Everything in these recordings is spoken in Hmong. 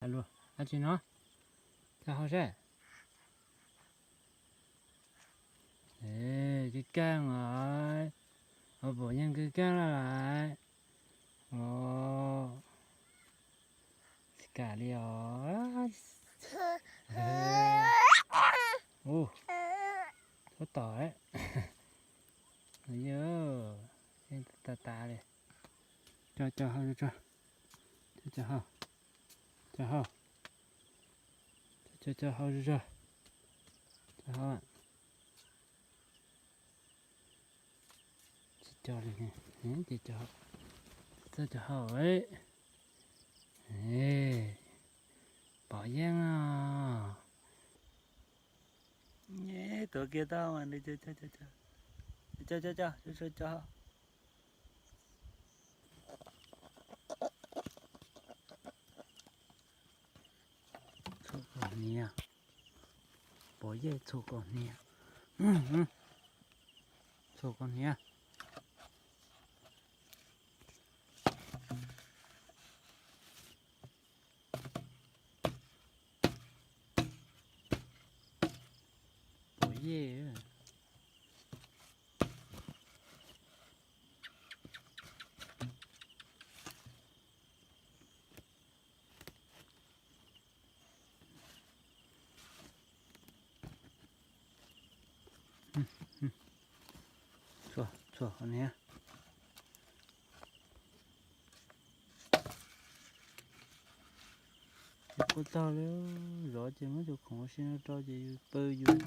Luag dab tsi no? Tso hau seb. Kws kaaj os, ua pum yeej kws kaaj lawm. Os, tsis kam li os. Ua, txhob tom. Yog, yeej tas tas li. Tso, tso hau, tso, tso hau, tso hau, tso hau, tso hau. Tsis tso li, ces txhob tso hau. Pom yeej os. Tuav kiag tau, tso, tso, tso. Txhua kaus hniav, pom yeej txhua kaus hniav, txhua kaus hniav. Pom yeej. Txhua, txhua qhov niag. Ces kuj tag li, zov ces muab cov khoom ua si no rau ces yus pw yus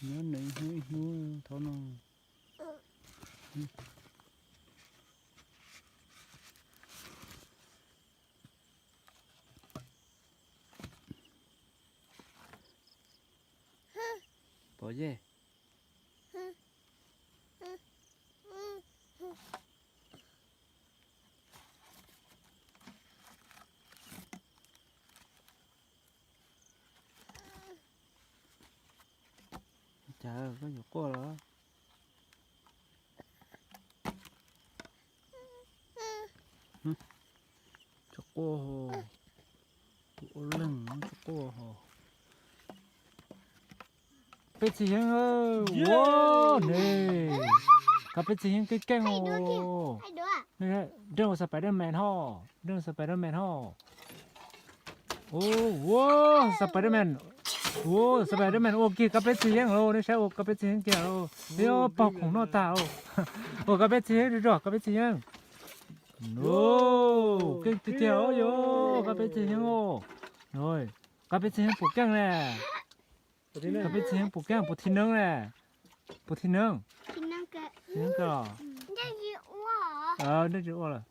nyob nws ib hnub ib hnub thov no. Pom yeej. Cas koj yuav quaj los? Tsis quaj ho. Tus ua leej tsis quaj ho. Peb txiv yeeb, ua ne, koj peb txiv yeeb keej keej os. Nrog ua Spiderman ho, nrog ua Spiderman ho. Ua Spiderman, ua Spiderman ua kiag koj peb txiv yeeb lauj, nej saib ua koj peb txiv yeeb kiag lauj. Pog khoom noj tag lauj. Ua koj peb txiv yeeb, koj peb txiv yeeb. Keej tiag tiag os, yog koj peb txiv yeeb os. Koj peb txiv yeeb puas keej ne? Koj peb txiv yeeb puas keej, puas thim neeb ne? Puas thim neeb? Thim neeb kawg. Neb tsis ua lawm.